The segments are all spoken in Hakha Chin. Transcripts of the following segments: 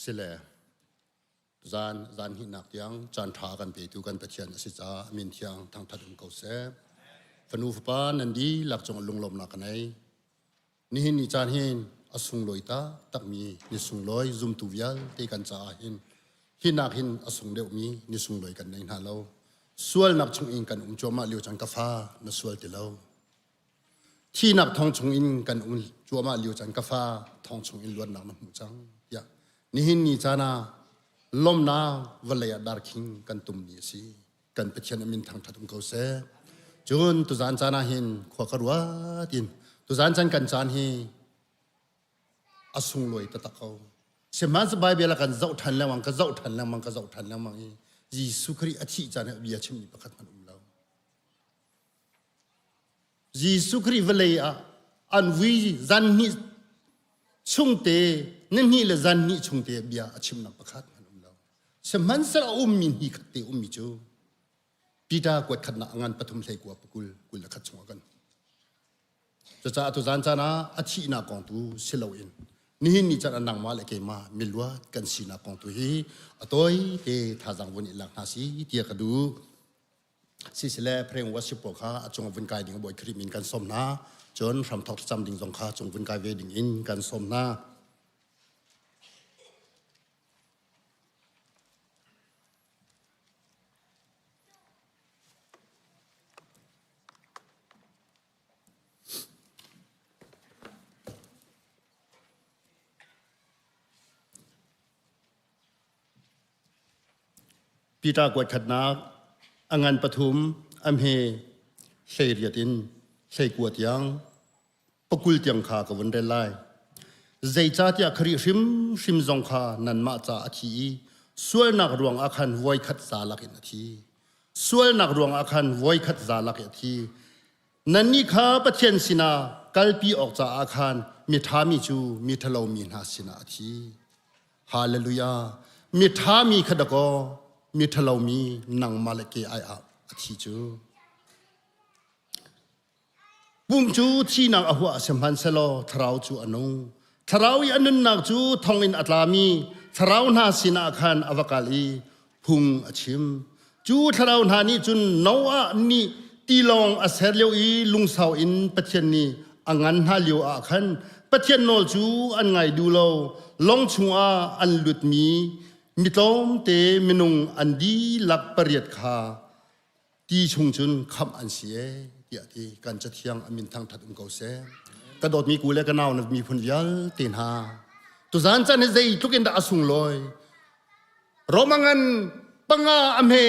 Sile zan zan hnihnak tiang caan ṭha kan petu kan Pathian a si caah a min thiang thangṭhat um ko seh. Fanu fapa nan dihlak cung lunglawmhnak ka nei. Nihin ni caan hin a sunglawi taktakmi ni sunglawi zumtu vialte kan caah hin hinak hin a sung deuhmi ni sunglawi kan nei hna lo. Sualnak chungin kan um cuahmah lio caan ka fa na sual ti lo. Thihnak thong chungin kan um cuahmah lio caan ka fa thong chungin luatnak na hmuh cang tiah nihin ni caan ah lawmnak vawlei ah darkhing kan tum ni a si. Kan Pathian a min thangṭhat um ko seh. Cun tuzaan caan ah hin khua ka ruat in tuzaan caan kan caan hi a sunglawi taktak ko. Sihmanhsehlaw Baibal ah kan zoh ṭhan lengmang, ka zoh ṭhan lengmang, ka zoh ṭhan lengmang i Jesuh Khrih a thih caan ah bia chimmi pakhat hmanh um lo. Jesuh Khrih vawlei ah an vui zan hnih chungte nihnih le zan hnih chungte bia a chimnak pakhat hmanh um lo. Sihmanhsehlaw a ummi hni khat te ummi cu Peter kuat khatnak a ngan pathum hlei kua pakul 21 chungah kan Cucaah tuzan caan ah a thihnak kong tu si loin nihin ni caan ah nangmah le keimah miluat kan sinak kong tu hi a tawi te thazaang vun i lak hna si tiah ka duh. Sisile praying worship pawl kha a cung vun kai ding Bawi Khrih min kan sawm hna. Cun hramthok thlacam ding zong kha cung vun kai ve ding in kan sawm hna. Peter kuatkhatnak a ngan pathum a hme 18 in 19 tiang pakul tiang kha ka vun rel lai. Zeicahtiah Khrih hrimhrim zong kha nanmah ca a thi i sualnak ruang ah khan voikhat za lakin a thi. Sualnak ruang ah khan voikhat za lak i a thi. Nannih kha Pathian sinah kalpi awk caah khan miṭhami cu miṭhalo mi hna sinah a thi. Hallelujah. Miṭhami kha dakaw miṭhalo mi nangmah le ke ai ah a thi cu. Pum cu thihnak a huah sihmanhsehlaw thlarau cu a nung. Thlarau i a nunnak cu thonginn a tlami thlarau hna sinah khan a va kal i phung a chim. Cu thlarau hna nih cun Noah nih tilawng a ser lio i lungsau in Pathian nih a ngan hna lio ah khan Pathian nawl cu an ngai duh lo. Lawng chungah an lutmi mi tlawmte minung an dihlak pariat kha ti chung cun khamh an si ee tiah ti kan cathiang a min thangthat um ko seh. Ka dawtmi ku le ka nau na miphun vialte hna tuzan caan hi zeitluk in dah a sunglawi Romangan panga a hme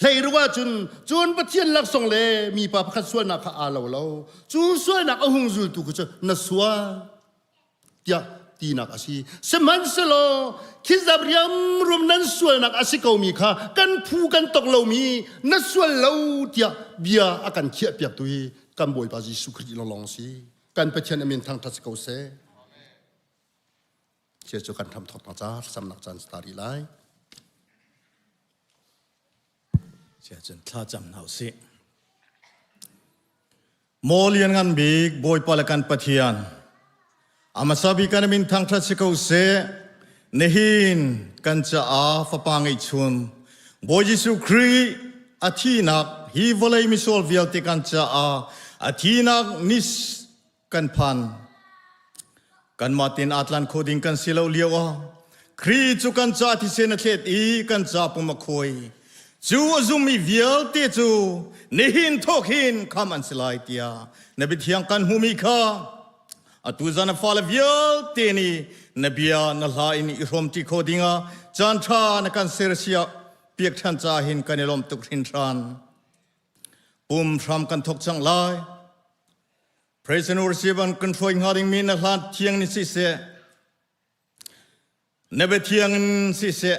hlei ruah cun cun Pathian laksawng le mipa pakhat sualnak kha aa lo lo cu sualnak a hung zultu khu cu na sual tiah tinak a si. Sihmanhsehlaw khizap riamrum nan sualnak a si komi kha kan phu kan tok lomi na sual lo tiah bia a kan khiahpiaktu hi kan Bawipa Jesuh Khrih lawnglawng si. Kan Pathian a min thangṭhat si ko seh. Sia cu kan hram thawk na ca thlacamnak caan si ta rih lai. Sia cun thla cam hna usih. Maw lianngan bik Bawipa le kan Pathian, a hmasa bik kan min thangṭhat si ko seh. Nihin kan caah fapa ngeihchun Bawi Jesuh Khrih a thihnak hi vawlei misual vialte kan caah a thihnak ni kan phan. Kanmah tein aa tlan kho ding kan si lo lio ah Khrih cu kan ca thisen a thlet i kan ca pum a khuai. Cu a zummi vialte cu nihin thawk hin kham an si lai tiah na biathiang kan hmumi kha atu zan a fale vialte nih na bia na hla in i hrawmṭi kho dingah caan ṭha na kan sersiah piak ṭhan ca hin kan i lawm tuk hrinhran. Pum hram kan thawk cang lai. Praise and worship an kan hruai hnga dingmi na hlan thiang ni siseh, na bia thiang in siseh,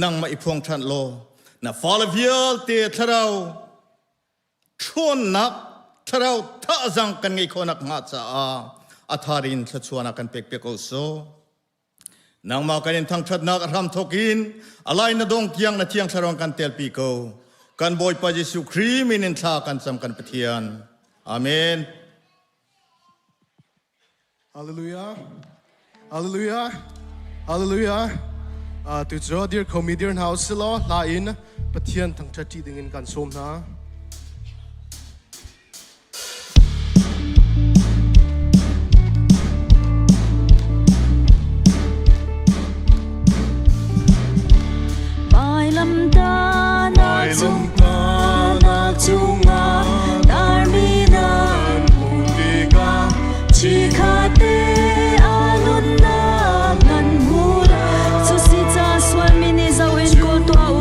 nangmah i phuang ṭhan law, na fale vialte thlarau ṭhawnnak, thlarau thazang kan ngeih khawhnak hnga caah a tharin thluachuahnak kan pek piak ko sawh. Nangmah kan in thangṭhatnak a hram thawk in a lai na dong tiang na thiang thlarau kan telpi ko. Kan Bawipa Jesuh Khrih min in thla kan cam kan Pathian. Amen. Hallelujah. Hallelujah. Hallelujah. Tu cu dir khomi dir hna usih law hla in Pathian thangṭhat ṭi dingin kan sawm hna. Vailamtahnak cungah tarmi nan hmuh tikah chikkhatte a nunnak nan hmu lai. Cu si ca sualmi nih zoh in kawl tuah u.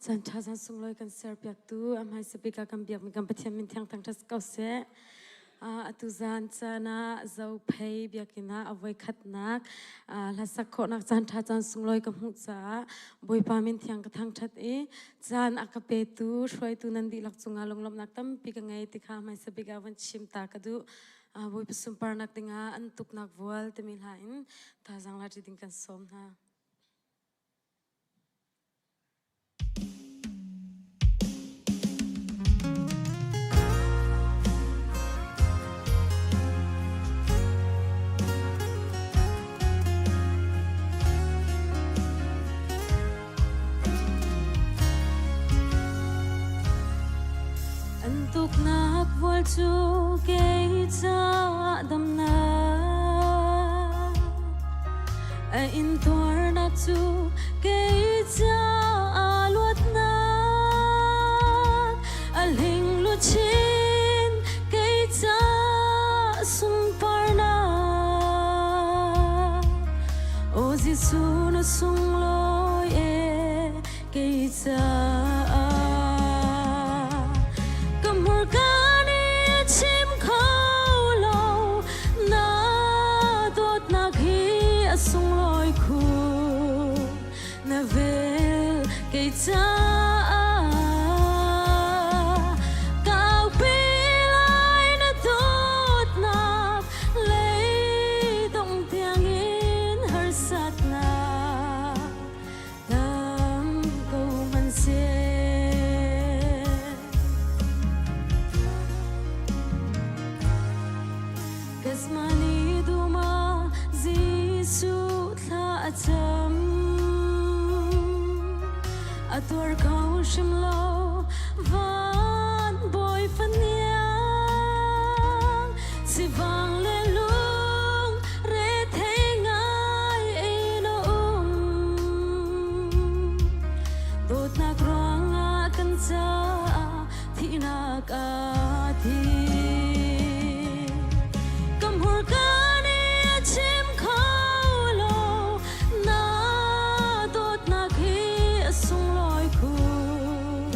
Caan ṭha zan sunglawi kan serpiaktu a hmaisa bik ah kan biakmi kan Pathian min thiang thangṭhat ko seh. Atu zan caan ah Zophei biakinn ah a voikhatnak hlasak khawhnak caan ṭha caan sunglawi ka hmuh caah Bawipa min thiang ka thangṭhat i caan a ka petu hruaitu nan dihlak cungah lunglawmhnak tampi ka ngei ti kha hmaisa bik ah van chim ta ka duh. Bawipa sunparnak dingah an tuknak vual timi hla in thazaang la ṭi ding kan sawm hna. An tuknak vual cu kei caah damnak A intuarnak cu kei caah luatnak a hling luchin kei caah sunparnak. Aw Jesuh na sunglawi e kei caah ka hmurka nih a chim kho lo na dawtnak hi a sunglawi khun na vel kei caah kaupi lai na dawtnak leidong tiangin harsatnak Tam ko hmanhseh. Gethsemane dum ah Jesuh thla a cam. A tuar kho hrim lo van bawi faniang sivang le lung rethei ngai in a um. Dawtnak ruangah kan caah thihnak aa thim. Ka hmurka nih a chim kho lo, na dawtnak hi a sunglawi khun.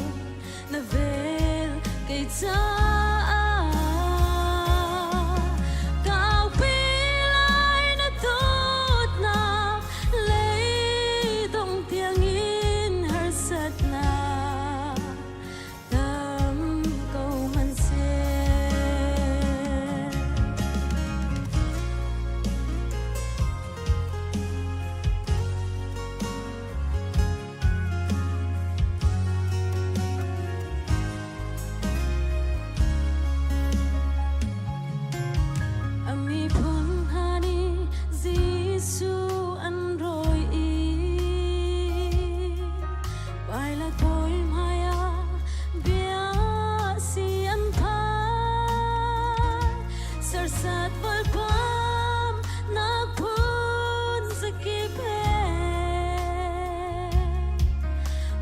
Na vel kei caah kaupi lai na dawtnak leidong tiangin harsatnak tam ko hmanhseh. A miphun hna nih Jesuh an rawi i Pilat bawi hmaiah bia si an phai. Sersat volpam nak phun zakip he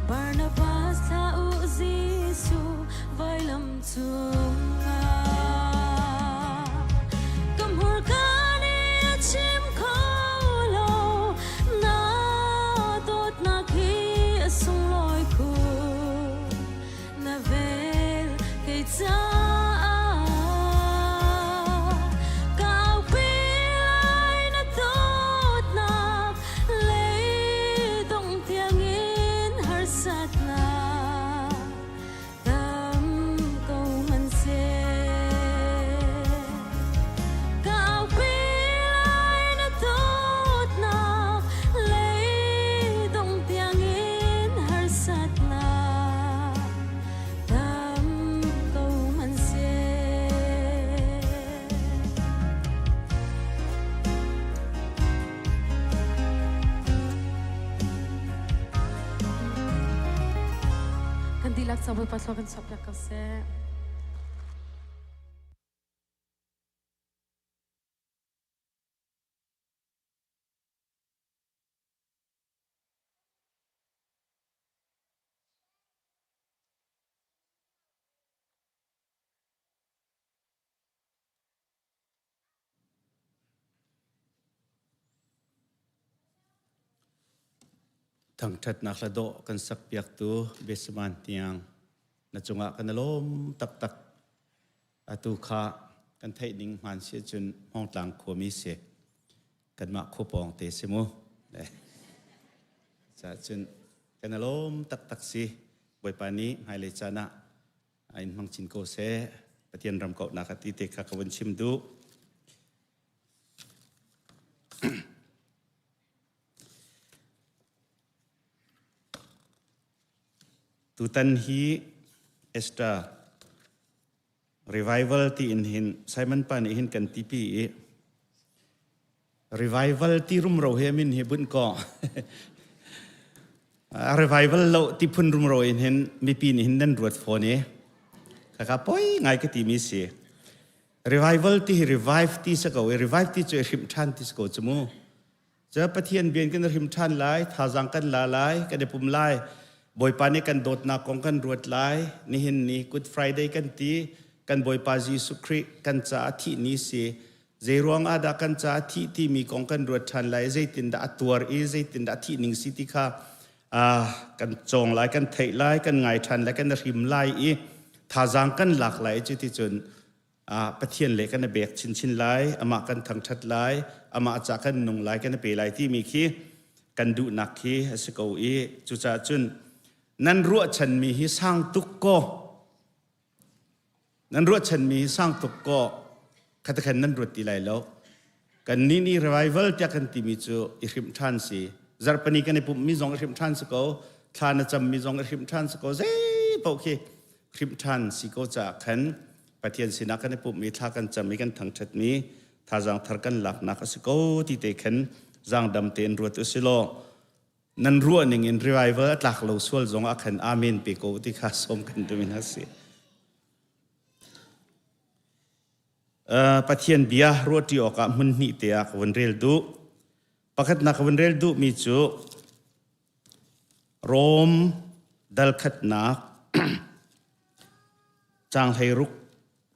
Barnabas thlah u Jesuh vailam cungah. Ka hmurka nih a chim kho lo, na dawtnak hi a sunglawi khun. Na vel kei caah kaupi lai na dawtnak leidong tiangin harsatnak tam ko hmanhseh. Kaupi lai na dawtnak leidong tiangin harsatnak tam ko hmanhseh. Kan dihlak ca Bawipa thlua kan chuahpiak ko seh. Thangṭhatnak hla dawh kan sakpiaktu Besman tiang na cungah kan i lawm taktak. Atu kha kan theih ning hmaan si ahcun Hmawngtlang khuami si. Kanmah khua pawng te si mu. Cacun kan i lawm taktak si. Bawipa nih hmailei caan ah in hmang chin ko seh. Pathian ram kauhnak a ti te kha ka vun chim duh. Tutan hi Esther revival tiin hin Simon pa nih hin kan tipi i revival ti rumro he min hi bunh ko. revival lo ti phun rumro in hin mipi nih hin nan ruat fawn i kaka poi ngai ka timi si. Revival ti hi revive ti sa ko i revive ti cu i hrimh ṭhan ti si ko cu mu. Ca Pathian bian kan hrim ṭhan lai, thazaang kan la lai, kan i pum lai. Bawipa nih kan dawtnak kong kan ruat lai. Nihin ni Good Friday kan ti. Kan Bawipa Jesuh Khrih kan caah thih ni si. Zeiruang ah dah kan caah thih timi kong kan ruat ṭhan lai. Zeitindah a tuar i zeitindah a thih ning si ti kha kan cawng lai, kan theih lai, kan ngai ṭhan lai, kan hrim lai i thazaang kan lak lai. Cuticun Pathian le kan i bek chinchin lai, amah kan thangṭhat lai, amah ca kan nung lai, kan i pe lai timi khi kan duhnak khi a si ko i cucaah cun nan ruahchanmi hi sang tuk kaw nan ruahchanmi hi sang tuk kaw khatakhan nan ruat ti lai lo. Kan nih nih revival tiah kan timi cu i hrimh ṭhan si. Zarhpini kan i pumhmi zong i hrimh ṭhan si ko, thla na cammi zong i hrimh ṭhan si ko, zei paoh khi hrimh ṭhan si ko caah khan Pathian sinah kan i pumhmi thla kan cam i kan thangṭhatmi thazaang thar kan laknak a si ko ti te khan zaangdam tein ruat u si law nan ruah ning in revival a tlak lo sual zong ah khan amen pe ko ti kha sawm kan duh in a si. Pathian bia ruahṭi awkah hmun hnih te ah ka vun rel duh. Pakhatnak ka vun rel duhmi cu Rom dal khatnak caang 16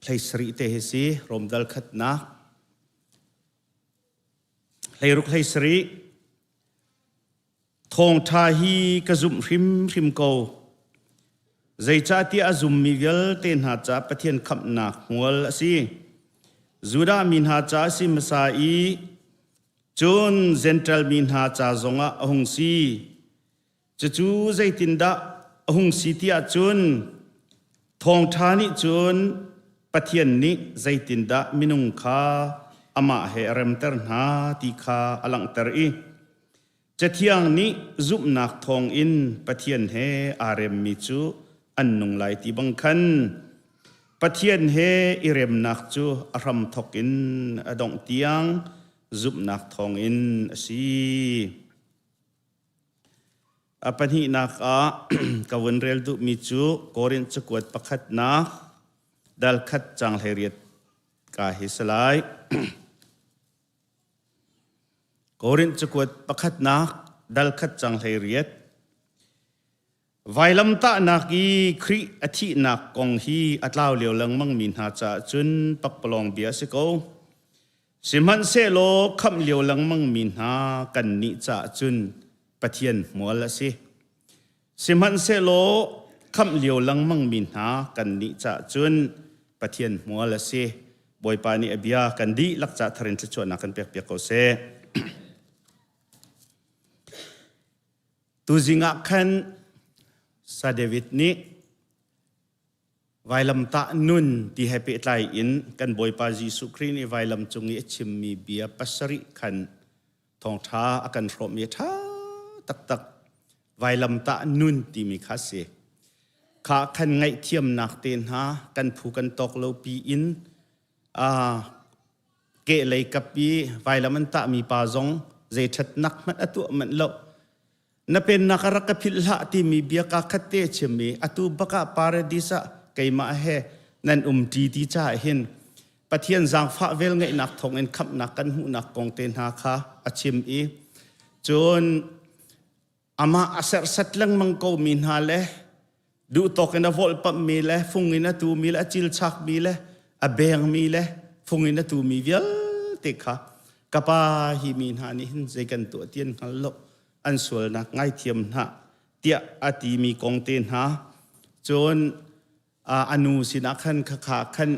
17 te hi si Rom dal khatnak 16 17 Thawngṭha hi ka zumh hrimhrim ko. Zeicahtiah a zummi vialte hna ca Pathian khamhnak hmual a si. Judah mi hna ca a si hmasa i Cun Jentail mi hna ca zongah a hung si. Cucu zeitindah a hung si ti ahcun thawngṭha nih cun Pathian nih zeitindah minung kha amah he a remter hna ti kha a langhter i Cathiang nih zumhnak thawngin Pathian he aa remmi cu an nung lai ti bang khan Pathian he i remnak cu a hramthawk in a dongh tiang zumhnak thawngin a si. A pahnihnak ah ka vun rel duhmi cu Korinth cakuat pakhatnak dal khat cang 18 ka hi si lai. Korinth cakuat pakhatnak dal khat cang 18 Vailamtahnak i Khrih a thihnak kong hi a tlau lio lengmangmi hna caah cun pakpalawng bia a si ko. Sihmanhsehlaw khamh lio lengmangmi hna kannih caah cun Pathian hmual a si. Sihmanhsehlaw khamh lio lengmangmi hna kannih caah cun Pathian hmual a si. Bawipa nih a bia kan dihlak caah thar in thluachuahnak kan pekpiak ko seh. Tuzing ah khan Sa David nih vailamtah nun ti he pehtlai in kan Bawipa Jesuh Khrih nih vailam cung i a chimmi bia pasarih khan thawngṭha a kan hrawmmi a ṭha taktak vailamtah nun timi kha a si. Kha khan ngaihthiamnak te hna kan phu kan tawk lo pi in kehlei kap i vailam an tahmi pa zong zei ṭhatnak hmanh a tuah manh lo. Na pennak a rak ka philh hlah timi bia kaa khat te a chim i atu bak ah paradis ah keimah he nan um ṭi ti caah hin Pathian zaangfah velngeihnak thawngin khamhnak kan hmuhnak kong te hna kha a chim i cun amah a serhsat lengmang komi hna le duhtawk in a volhpamhmi le fung in a tumi le a cilchakmi le a bengmi le fung in a tumi vialte kha ka pa hi mi hna nih hin zei kan tuah ti an hngal lo. an sualnak ngaithiam hna tiah a timi kong te hna cun a nu sinah khan khakha khan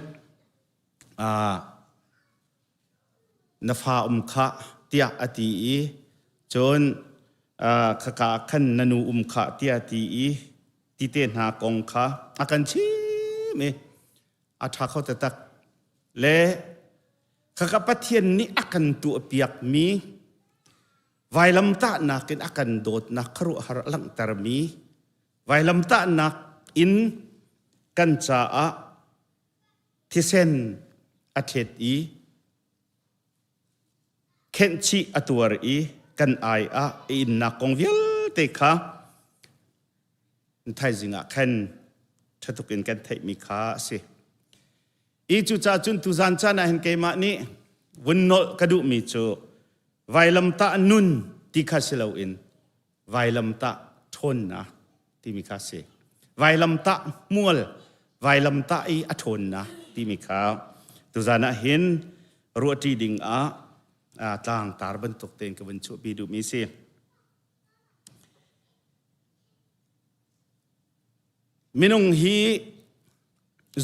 na fa um khah tiah a ti i cun khaka khan na nu um khah tiah a ti i ti te hna kong kha a kan chim i a ṭha kho taktak le khaka Pathian nih a kan tuahpiakmi vailamtahnak in a kan dawtnak khuaruahhar a langhtermi vailamtahnak in kan caah thisen a thlet i khenhchih a tuar i kan ai ah a innak kong vialte kha thaizing ah khan ṭhatuk in kan theihmi kha a si. I cucaah cun tuzan caan ah hin keimah nih vun nolh ka duhmi cu vailamtah nun ti kha si loin vailamtah ṭhawnnak timi kha si. Vailamtah hmual, vailamtah i a ṭhawnnak timi kha tuzan ah hin ruahṭi ding ah tlangtar bantuk tein ka vun chuahpi duhmi si. Minung hi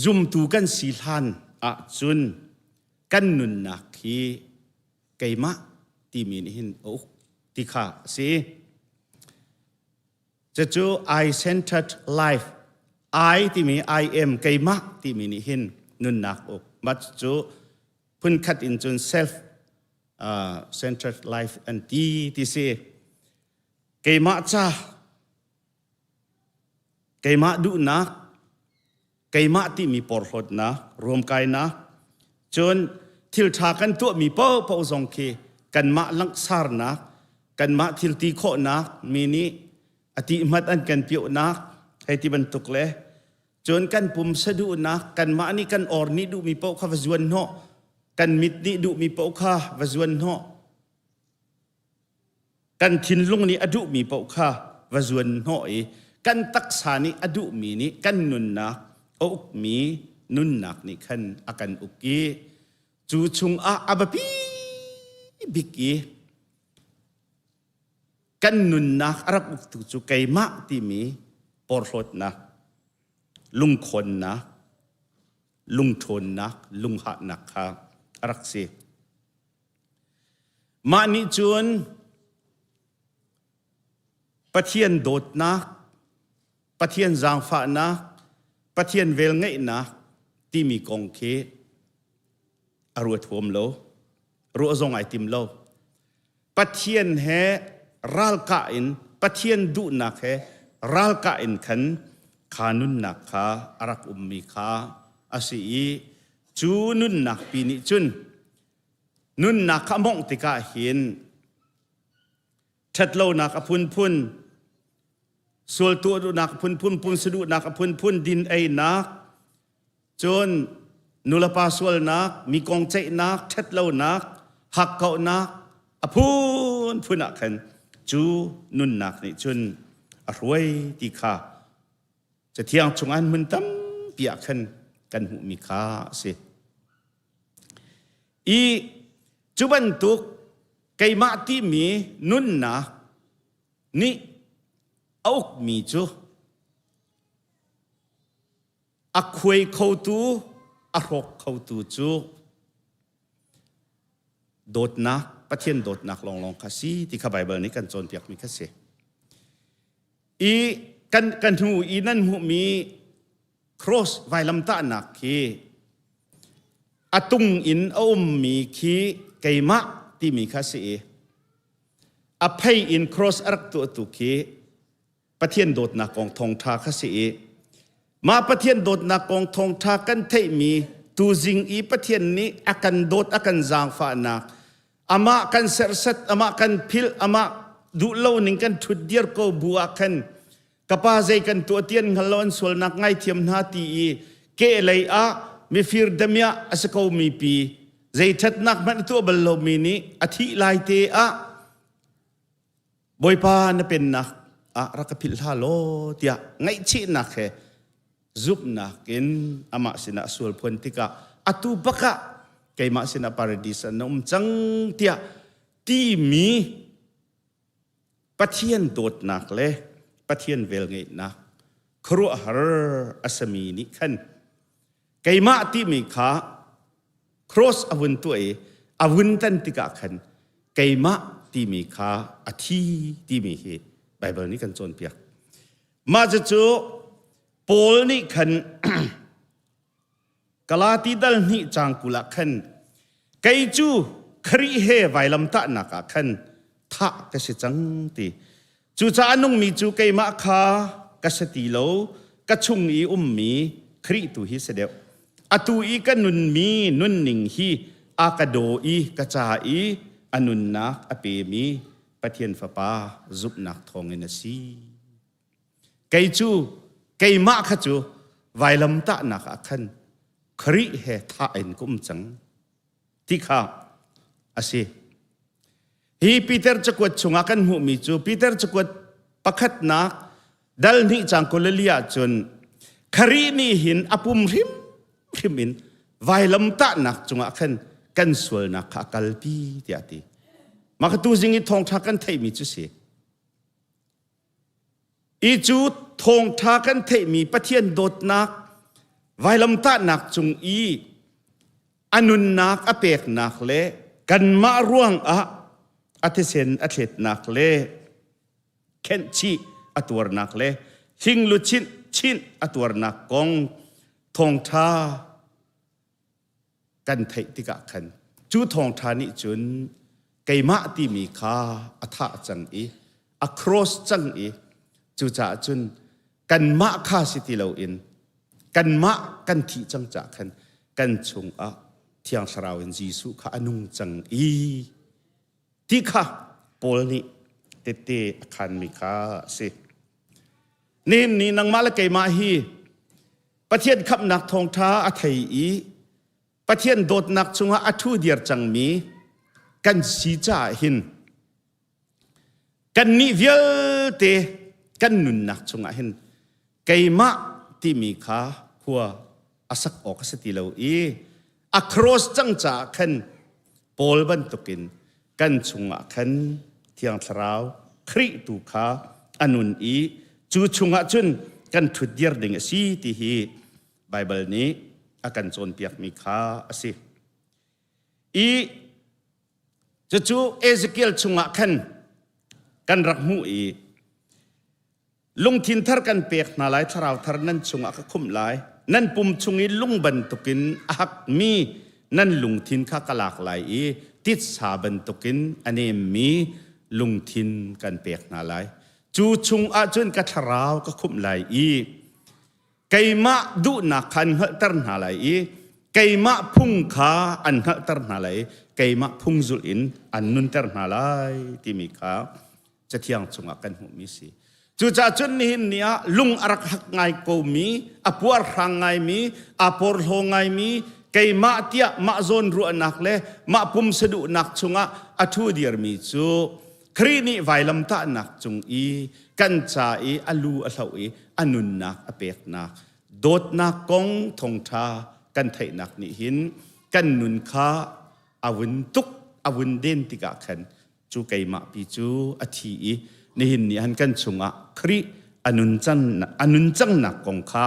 zumtu kan si hlan ahcun kan nunnak hi keimah timi nih hin a uk ti kha a si. Cucu I-centered life, I timi I am keimah timi nih hin nunnak uk. Mah cu phunkhat in cun self uh, centered life an ti ti si. Keimah ca Keimah duhnak, keimah timi porhlawtnak, ruamkainak, cun thil ṭha kan tuahmi paohpaoh zong khi kanmah langhsarnak, kanmah thil ti khawhnak, mi nih a tihmat an kan piohnak, hei ti bantuk le cun kan pumsa duhnak, kanmah nih kan or nih duhmi paoh kha va zuan hnawh, kan mit nih duhmi paoh kha va zuan hnawh, Kan thinlung nih a duhmi paoh kha va zuan hnawh i kan taksa nih a duhmi nih kan nunnak a ukmi nunnak nih khan a kan uk i cu chungah a biapi bik i kan nunnak a rak uktu cu keimah timi porhlawtnak, lungkhawnnak, lungṭhawnnak, lunghahnak kha a rak si. Mah nih cun Pathian dawtnak, Pathian zaangfahnak, Pathian velngeihnak timi kong khi a ruat huam lo, ruah zong ai tim lo. Pathian he ralkah in, Pathian duhnak he ralkah in khan kha nunnak kha a rak ummi kha a si i cu nunnak pi nih cun Nunnak kha a mawngh tikah hin ṭhatlonak a phunphun, sual tuah duhnak a phunphun, pumsa duhnak a phunphun, din einak, cun nulepa sualnak, mi kong ceihnak, ṭhatlonak, hakkauhnak a phunphun ah khan cu nunnak nih cun a hruai ti kha Cathiang chungah hmun tampi ah khan kan hmuhmi kha a si. I cu bantuk keimah timi nunnak nih a ukmi cu a khuai khotu, a hrawk khotu cu dawtnak, Pathian dawtnak lawnglawng kha si ti kha Baibal nih kan cawnpiakmi kha si. I kan kan hnu i nan hmuhmi cross vailamtahnak khi a tung in a ummi khi keimah timi kha si i a phei in cross a rak tuahtu khi Pathian dawtnak kong thawngṭha kha si i mah Pathian dawtnak kong thawngṭha kan theihmi tuzing i Pathian nih a kan dawt a kan zaangfahnak amah kan serhsat amah kan philh amah duh lo ning kan ṭhut dir ko bu ah khan ka pa zei kan tuah ti an hngal lo an sualnak ngaithiam hna ti i kehlei ah mifir damiah a si ko mi pi zei ṭhatnak hmanh a tuah bal lomi nih a thih lai te ah Bawipa na pennak ah rak ka philh hlah law tiah ngaihchihnak he zumhnak in amah sinah a sual phuan tikah atu bak ah keimah sinah paradis ah na um cang tiah timi Pathian dawtnak le Pathian velngeihnak khuaruahhar a sami nih khan keimah timi kha cross a vun tuah i a vun tan tikah khan keimah timi kha a thi timi hi Baibal nih kan cawnpiak. Mah cucu Paul nih khan Galati dal hnih caang 20 ah khan kei cu Khrih he vailamtahnak ah khan thah ka si cang ti. Cucaah nungmi cu keimah kha ka si ti lo, ka chung i ummi Khrih tu hi si deuh. Atu i ka nunmi nunning hi a ka daw i ka ca i a nunnak a pemi Pathian Fapa zumhnak thawngin a si. Kei cu keimah kha cu vailamtahnak ah khan Khrih he thah in ka um cang ti kha a si. Hi Peter cakuat chungah kan hmuhmi cu Peter cakuat pakhatnak dal hnih cang kulali ah cun Khrih nih hin a pum hrimhrim in vailamtahnak cungah khan kan sualnak kha a kalpi tiah a ti. Mah ka tuzing i thawngṭha kan theihmi cu si. I cu thawngṭha kan theihmi Pathian dawtnak vailamtahnak cung i a nunnak a peknak le kanmah ruangah a thisen a thletnak le khenhchih a tuarnak le hling-luchin chinh a tuarnak kong thawngṭha kan theih tikah khan cu thawngṭha nih cun keimah timi kha a thah cang i a cross cang i cucaah cun kanmah kha si ti loin kanmah kan thih cang caah khan kan chungah Thiang Thlarau in Jesuh kha a nung cang i ti kha Paul nih tette a khanmi kha a si. Nihin ni nangmah le keimah hi Pathian khamhnak thawngṭha a thei i Pathian dawtnak chungah a ṭhu diar cangmi kan si caah hin kannih vialte kan nunnak chungah hin keimah timi kha khua a sak awk a si ti lo i a cross cang caah khan Paul bantukin kan chungah khan Thiang Thlarau Khrih tu kha a nun i cu chungah cun kan ṭhutdir ding a si ti hi Baibal nih a kan cawnpiakmi kha a si. I cucu Ezekiel chungah khan kan rak hmuh i Lungthin thar kan pek hna lai, thlarau thar nan chungah ka khumh lai. Nan pum chung i lung bantukin a hakmi nan lungthin kha ka lak lai i titsa bantukin a nemmi lungthin kan pek hna lai. Cu chungah cun ka thlarau ka khumh lai i keimah duhnak kha an hngalhter hna lai i keimah phung kha an hngalhter hna lai i keimah phung zulh in an nunter hna lai timi kha Cathiang chungah kan hmuhmi si. Cucaah cun nihin ni ah lung a rak hak ngai komi, a puarhrang ngaimi, aa porhlaw ngaimi, keimah tiah mah zawn ruahnak le mah pumsa duhnak chungah a ṭhu dirmi cu Khrih nih vailamtahnak cung i kan ca i a lu a hloh i a nunnak a peknak dawtnak kong thawngṭha kan theihnak nih hin kan nun kha a vun tuk a vun den tikah khan cu keimah pi cu a thi i nihin ni han kan chungah Khrih a nun cang a nun cangnak kong kha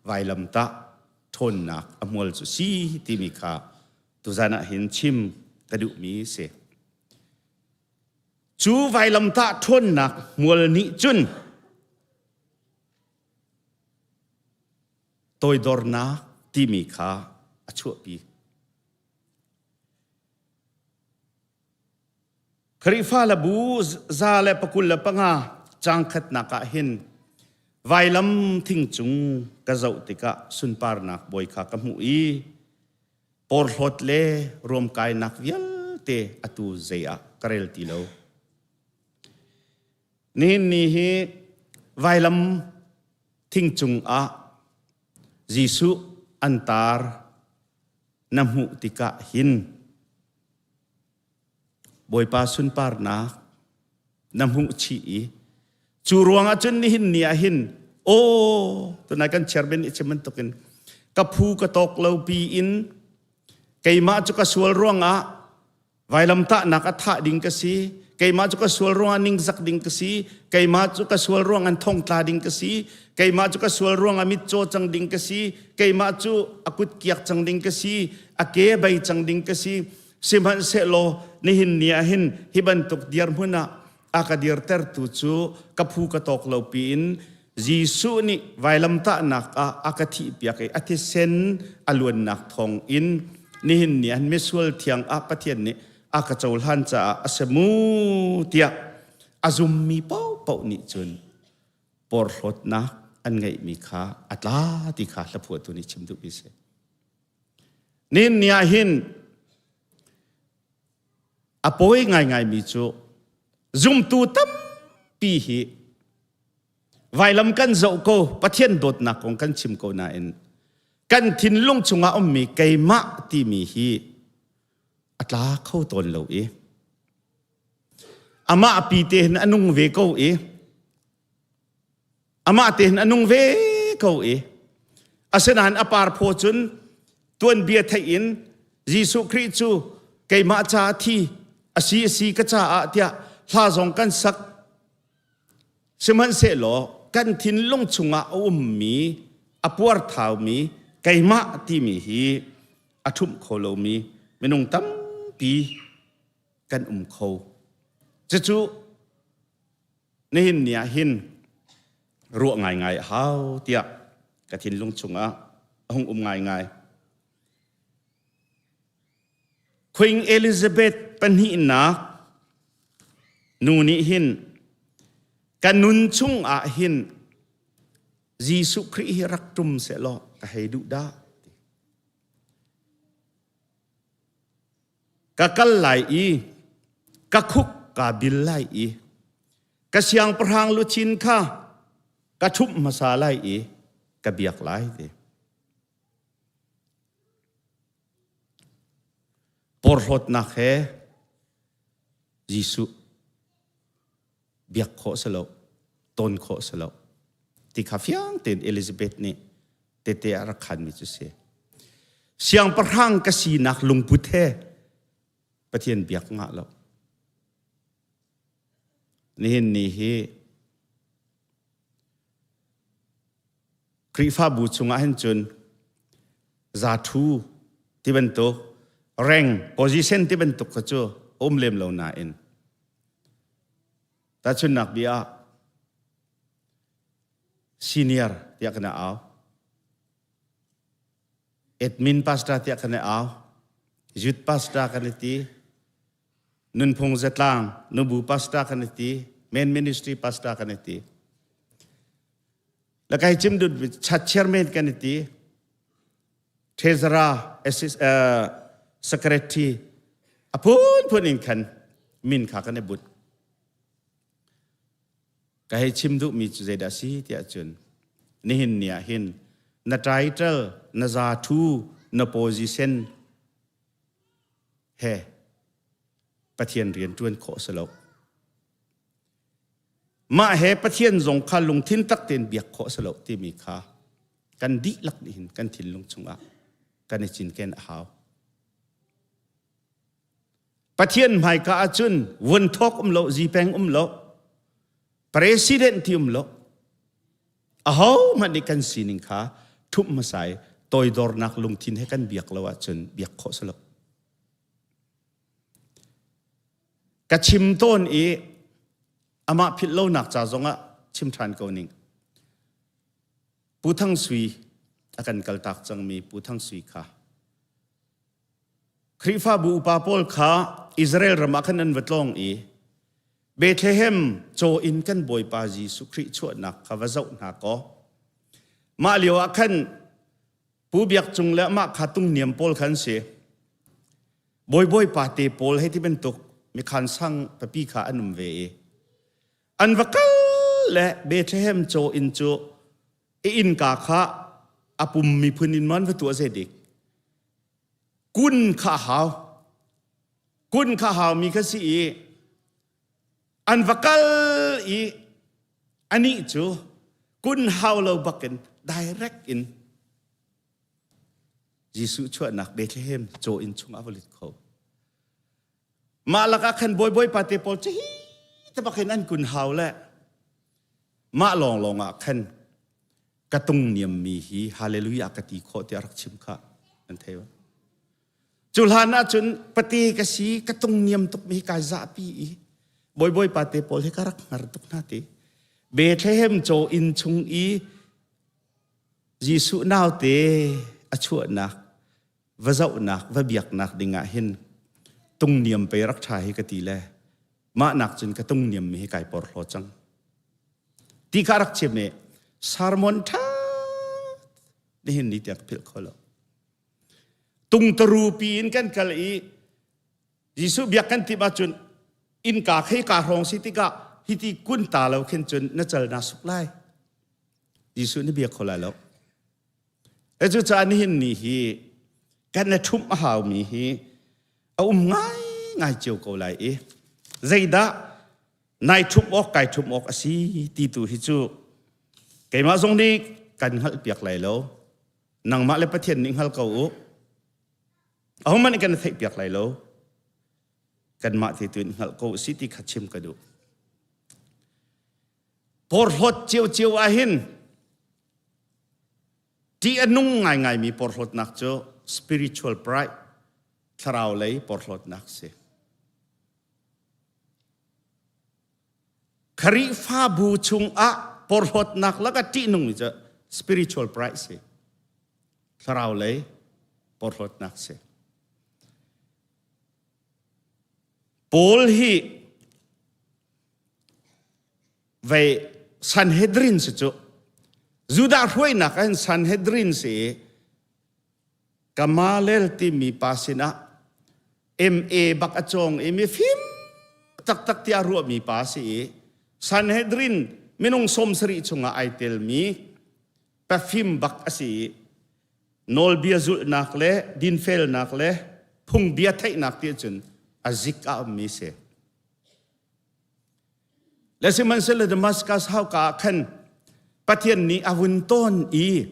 vailamtah ṭhawnnak a hmual cu si timi kha tuzan ah hin chim ka duhmi si. Cu vailamtah ṭhawnnak hmual nih cun toidornak timi kha a chuahpi. Khrihfa le bu 125 caang khatnak ah hin vailam thing cung ka zoh tikah sunparnak bawi kha ka hmuh i porhlawt le ruamkainak vialte atu zei ah ka rel ti lo. Nihin ni hi vailam thing cung ah Jesuh an tar na hmuh tikah hin Bawipa sunparnak na hmuh chih i cu ruangah cun nihin ni ah hin aw tunai kan chairman nih chim bantukin ka phu ka tawk lo pi in keimah cu ka sual ruangah vailamtahnak a thah ding ka si. Keimah cu ka sual ruangah ningzak ding ka si. Keimah cu ka sual ruangah thongtla ding ka si. Keimah cu ka sual ruangah mitcaw cang ding ka si. Keimah cu a kut kiak cang ding ka si. A ke bei cang ding ka si. Sihmanhsehlaw nihin ni ah hin hi bantuk dirhmun ah a ka dirtertu cu ka phu ka tawk lo piin Jesuh nih vailamtahnak ah a ka thihpiak i a thisen a luannak thawng in nihin ni an misual thiang ah Pathian nih a ka cohlan caah a si mu tiah a zummi paohpaoh nih cun porhlawtnak an ngeihmi kha a tla ti kha hlaphuahtu nih chim duhmi si. Nihin ni ah hin A pawi ngaingaimi cu zumtu tampi hi vailam kan zoh ko Pathian dawtnak kong kan chim ko nain kan thinlung chungah ummi keimah timi hi a tla kho tawn lo i amah pi te hin a nung ve ko i Amah tein a nung ve ko i asinain a parphaw cun tuanbia theih in Jesuh Khrih cu keimah caah thi a si a si ka caah tiah hla zong kan sak. Sihmanhsehlaw kan thinlung chungah a ummi a puarthaumi keimah timi hi a ṭhumh kho lomi minung tampi kan um kho. Cucu Nihin ni ah hin ruah ngaingai a hau tiah ka thinlung chungah a hung um ngaingai. Queen Elizabeth pahnihnak nu nih hin ka nun chung ah hin Jesuh Khrih hi rak ṭum sehlaw ka hei duh dah. Ka kal lai i ka khuk kaa bil lai i ka siangpahrang luchin kha ka ṭhumh hmasa lai i ka biak lai ti. Porhlawtnak he Jesuh biak khawh si lo, ton khawh si lo ti kha fiang tein Elizabeth nih tete a rak khanmi cu si. Siangpahrang ka sinak lungput he Pathian biak ngah lo. Nihin ni hi Khrihfabu chungah hin cun zathu ti bantuk reng position ti bantuk kha cu um lem lo nain Tahchunhnak bia ah senior tiah kan au. Admin pastor tiah kan au. Youth pastor kan ti. Nunphung zatlang nubu pastor kan ti. Main ministry pastor kan ti. Lakai chim dut chat chairman kan ti. Treasurer assist, uh, secretary a phunphun in khan min kha kan i but. Ka hei chim duhmi cu zeidah si tiah cun nihin ni ah hin na title, na zathu, na position he Pathian rian ṭuan khawh si lo. Mah he Pathian zong kha lungthin tak tein biak khawh si lo timi kha kan dihlak nih hin kan thinlung chungah kan i cinken a hau. Pathian hmaika ahcun vunthawk um lo, zipeng um lo, president ti um lo, aho hmanh nih kan sining kha ṭhumh hmasa i toidornak lungthin he kan biak lo ahcun biak khawh si lo. Ka chim tawn i amah philh lonak ca zongah chim ṭhan ko ning. Pu Thang Sui a kan kaltak cangmi Pu Thang Sui kha Khrihfabu upa pawl kha Israel ram ah khan an va tlawng i Bethlehem caw in kan Bawipa Jesuh Khrih chuahnak kha va zoh hna kaw mah lio ah khan Pu Biak Cung le amah kha tungniam pawl kha an si. Bawibawi pa te pawl hei ti bantuk mikhan sang papi kha an um ve i an va kal le Bethlehem caw inn cu i innka kha a pum miphun in man va tuah zei dik kun kha hau kun kha hau mi kha si i an va kal i anih cu kun hau lo bakin direct in Jesuh chuahnak Bethlehem caw inn chungah va lut kho. Mah lakah khan bawibawi pa te pawl cu hi tabak in an kun hau le mah lawnglawng ah khan ka tung niammi hi hallelujah ka ti khawh tiah rak chim kha an thei ba. Cu hlan ahcun pate ka si ka tung niam tuk mi hi kai zahpi i bawibawi pa te pawl hi ka rak hngar tuk hna ti. Bethlehem caw inn chung i Jesuh naute a chuahnak va zohnak va biaknak ding ah hin tungniam pei rak ṭha hi ka ti le mah nak cun ka tungniam mi hi kai porhlaw cang ti kha rak chim i sermon ṭha nihin ni tiang ka philh kho lo tungtaru pi in kan kal i Jesuh biak kan timh ahcun innka khei ka hrawng si tikah hiti kun ta lo khin cun na cal naa suk lai Jesuh na bia kho lai lo Cucaah nihin ni hi kan i ṭhumh a haumi hi a um ngaingai cio ko lai i zeidah nai ṭhumh awk kai ṭhumh awk a si ti tu hi cu keimah zong nih kan hngalhpiak lai lo. Nangmah le Pathian nih hngal ko u. Ahohmanh nih kan theihpiak lai lo. Kanmah te tu in hngalh ko u si ti kha chim ka duh. Porhlawt ciocio ah hin Ṭih a nung ngaingaimi porhlawtnak cu spiritual pride, thlarau lei porhlawtnak si. Khrihfabu chungah porhlawtnak lakah ṭihnungmi cu spiritual pride si. Thlarau lei porhlawtnak si. Paul hi vei Sanhedrin si cu Judah hruainak ah hin Sanhedrin si i Gamaliel timi pa sinah MA bak a cawng i mifim taktak tiah ruahmi pa si i Sanhedrin minung 70 chungah ai telmi pafim bak a si i nawlbia zulhnak le dinfelnak le phungbia theihnak ti cun a zik a ummi si. Le sihmanhsehlaw Damascus hauka ah khan Pathian nih a vun tawn i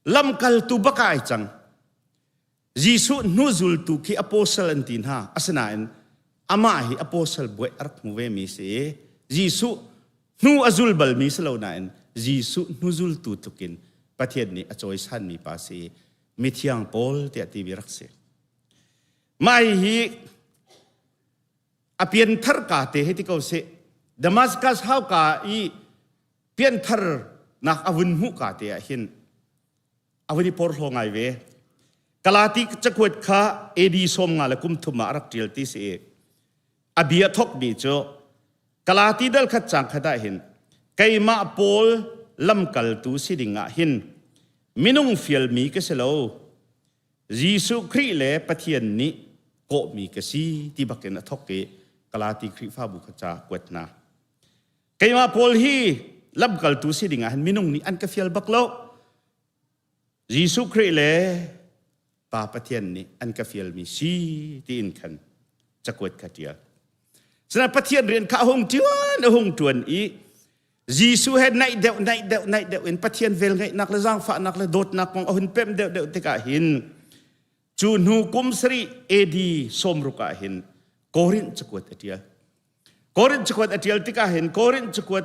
lamkaltu bak ah ai cang. Jesuh hnuzultu khi apostle an ti hna. Asinain amah hi apostle buai a rak hmu ve mi si i Jesuh hnu a zul balmi si lo nain Jesuh hnuzultu tlukin Pathian nih a cawisanmi pa si i mithiang Paul tiah timi rak si. Mah hi a pianthar ka te hei ti ko sih Damascus hauka i pianthar nak a vun hmuh ka te ah hin a vun i porhlaw ngai ve Galati cakuat kha AD som nga le kum thum ah a rak ṭial ti si i a bia thok mi cu Galati dal khat cang khat ah hin keimah Paul lamkaltu si ding ah hin minung fialmi ka si lo Jesuh Khrih le Pathian nih kawhmi ka si ti bakin a thok i Galati Khrihfabu kha ca kuat hna. Keimah Paul hi lamkaltu si dingah hin minung nih an ka fial bak lo. Jesuh Khrih le Pa Pathian nih an ka fialmi si tiin khan cakuat kha ṭial. Sinain Pathian rian kha a hung ṭuan a hung ṭuan i Jesuh he naih deuh naih deuh naih deuh in Pathian velngeihnak le zaangfahnak le dawtnak kong a hun pemh deuh deuh tikah hin cu hnu kum sarih AD sawmruk ah hin Korinth cakuat a ṭial. Korinth cakuat a ṭial tikah hin Korinth cakuat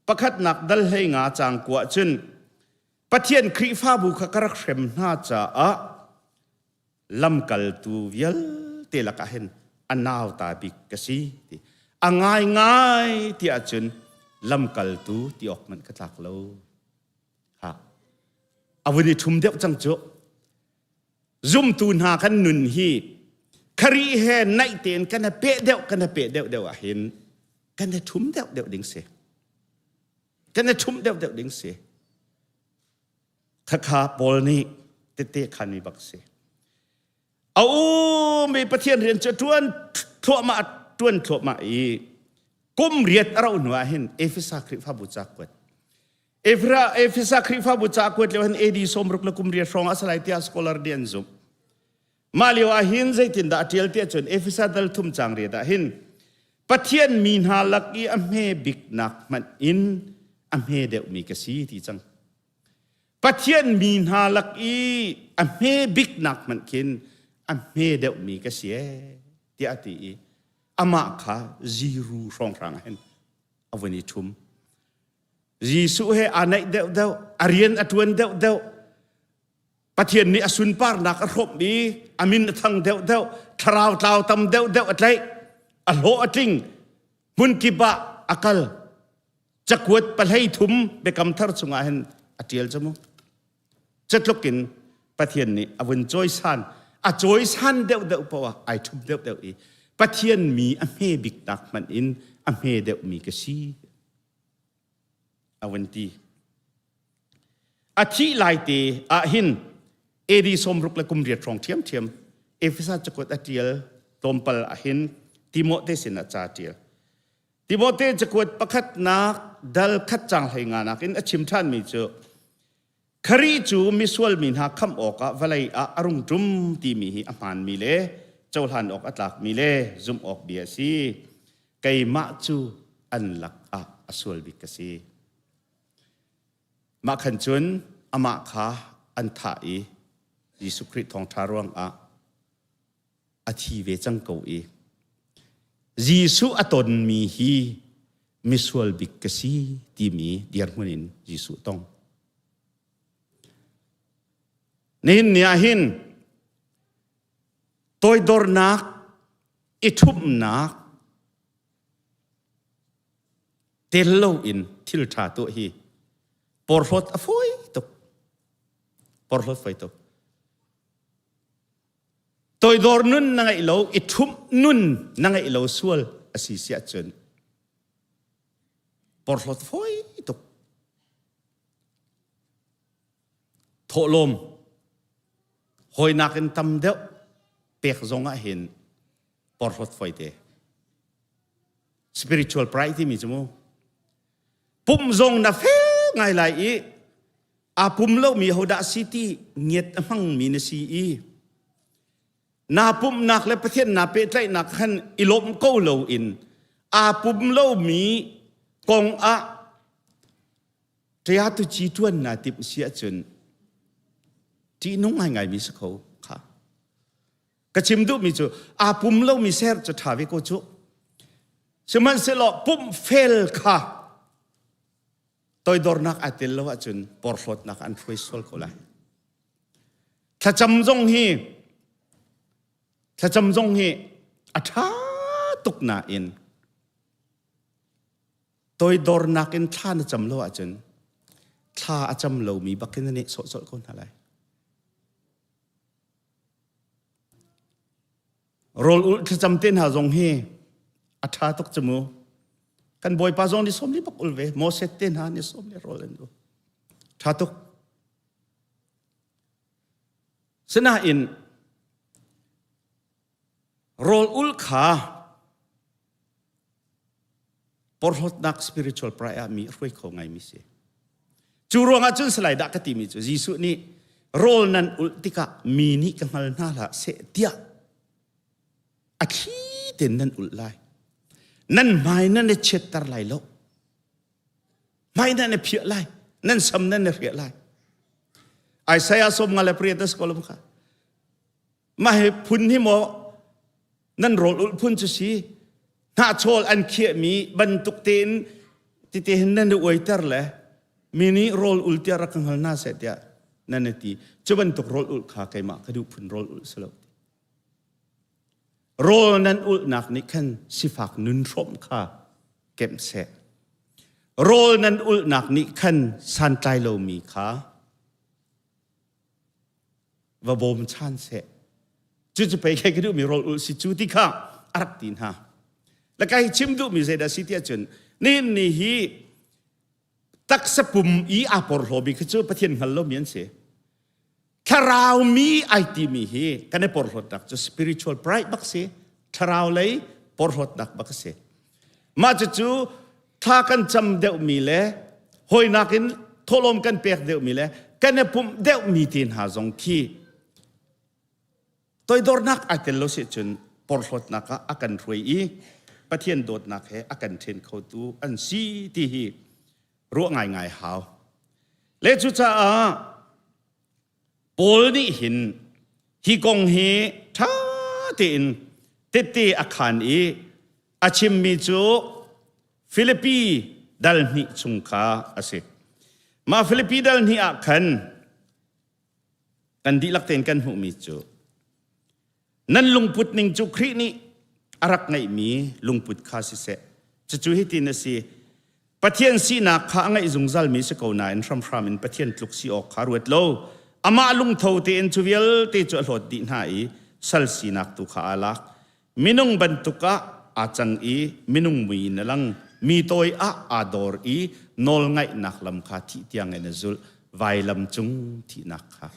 pakhatnak dal hlei nga caang kua cun Pathian Khrihfabu kha ka rak hrem hna caah lamkaltu vialte lakah hin a nauta bik ka si ti a ngaingai ti ahcun lamkaltu ti awk hmanh ka tlak lo ha a vun i ṭhum deuh cang cu zumtu hna kan nun hi Khrih he naih tein kan i peh deuh kan i peh deuh deuh ah hin kan i ṭhum deuh deuh ding si kan i ṭhum deuh deuh ding si Khakha Paul nih tette khanmi bak si. A umi Pathian rian cu ṭuan thluahmah ṭuan thluahmah i kum riat a rauh hnu ah hin Efesa Khrihfabu ca kuat. Efesa Khrihfabu ca kuat lio hin AD 60 le kum riat hrawng ah salai tiah scholar nih an zumh. Mah lio ah hin zeitindah a ṭial tiah cun Efesa dal thum caang riat ah hin Pathian mi hna lak i a hme biknak hmanh in a hme deuhmi ka si ti cang. Pathian mi hna lak i a hme biknak hmanh khin a hme deuhmi ka si ee. tiah a ti i amah kha ziru hrawnghrang ah hin a vun i ṭhum. Jesuh he aa naih deuhdeuh, a rian a ṭuan deuhdeuh, Pathian nih a sunparnak a hrawmh i a min a thang deuhdeuh, thlarau tlau tam deuhdeuh a tlaih, a hlawh a tling, hmunkip ah a kal. Cakuat pahlei thum biakam thar chungah hin a ṭial cu mu. Catluk in Pathian nih a vun cawisan, a cawisan deuhdeuh paoh ah ai ṭhum deuhdeuh i Pathian mi a hme bik nak hmanh in a hme deuhmi ka si. A vun ti. A thih lai te ah hin AD sawmruk le kum riat hrawng ṭhiamṭhiam Efesa cakuat a ṭial tlawmpal ah hin Timote sinah ca a ṭial. Timote cakuat pakhatnak dal khat cang hlei nga nakin a chim ṭhanmi cu Khrih cu misual mi hna khamh awkah vawlei ah a rung ṭum timi hi a hmaanmi le cohlan awk a tlakmi le zumh awk bia a si. Keimah cu an lakah a sual bik ka si. Mah khan cun amah kha an thah i Jesuh Khrih thawngṭha ruangah a thi ve cang ko i Jesuh a tonmi hi misual bik ka si timi dirhmun in Jesuh tong. Nihin ni ah hin toidornak, i ṭhumhnak tel loin thil ṭha tuah hi porhlawt a fawi tuk. Porhlawt fawi tuk. Toidor nun na ngeih lo, i ṭhumh nun na ngeih lo sual a si si ahcun porhlawt fawi tuk. Thawhlawm hawinak in tam deuh pek zong ah hin porhlawt fawi te. Spiritual pride timi cu mu. Pumh zong na fel ngai lai i aa pum lomi hodah si ti ngiat a hmangmi na si i naa pumhnak le Pathian naa pehtlaihnak khan i lawmh ko loin aa pum lomi kong ah ṭia tu ci ṭuan naa timh si ahcun ṭihnung ngaingaimi si kho kha. Ka chim duhmi cu aa pum lomi ser cu ṭha ve ko cu. Sihmanhsehlaw pumh fel kha toidornak aa tel lo ahcun porhlawtnak an hruai sual ko lai. Thlacam zong hi thlacam zong hi a ṭha tuk nain toidornak in thla na cam lo ahcun thla a cam lomi bakin na neh sawhsawh ko hna lai. Rawl ulh thlacam te hna zong hi a ṭha tuk cu mu. Kan Bawipa zong nih sawm li bak ul ve. Moses te hna nih sawm le rawl an ul. Ṭha tuk. Sinain rawl ul kha porhlawtnak spiritual pride ah mi a hruai kho ngaimi si. Cu ruangah cun salai dah ka timi cu Jesuh nih rawl nan ulh tikah mi nih ka hngal hna hlah seh tiah a thli tein nan ulh lai. Nan hmai nan i chiatter lai lo. Hmai nan i phiah lai. Nan sam nan i hriah lai. Isaiah som nga le priat a si ko lo kha. Mah hi phun hi maw nan rawl ulh phun cu si hnahchawl an khiahmi bantuk tein tite hin nan i uaiter le mi nih rawl ul tiah rak ka hngal hna seh tiah nan i ti cu bantuk rawl ulh kha keimah ka duh phun rawl ulh si lo rawl nan ulhnak nih khan sifak nun hrawmh kha kemh seh rawl nan ulhnak nih khan santlai lomi kha va bawm chan seh cucu pei kai ka duhmi rawl ulh si cu ti kha a rak ti hna le kai chim duhmi zeidah si tiah cun nihin ni hi taksa pum i aa porhlawmi khi cu Pathian hngal lomi an si thlarau mi ai timi hi kan i porhlawtnak cu spiritual pride bak si thlarau lei porhlawtnak bak a si Mah cucu thla kan cam deuhmi le hawinak in thawhlawm kan pek deuhmi le kan i pumh deuhmi te hna zong khi toidornak ai tel lo si cun porhlawtnak ah a kan hruai i Pathian dawtnak he a kan ṭhen khotu an si ti hi ruah ngaingai hau. Le cucaah Paul nih hin hi kong hi ṭha tein tette a khaan i a chimmi cu Filipi dal hnih chung kha a si. Mah Filipi dal hnih ah khan kan dihlak tein kan hmuhmi cu nan lungput ning cu Khrih nih a rak ngeihmi lungput kha siseh. Cucu hitin a si. Pathian sinak kha a ngeih zungzalmi si ko nain hramhram in Pathian tluk si awk kha ruat lo. Amah lungtho tein cu vialte cu a hlawt dih hna i sal sinak tu kha aa lak. Minung bantuk ah aa cang i minung mui in a lang. Mi tawi ah aa dor i nawlngaihnak lam kha thih tiangin a zulh. Vailam cung thihnak kha.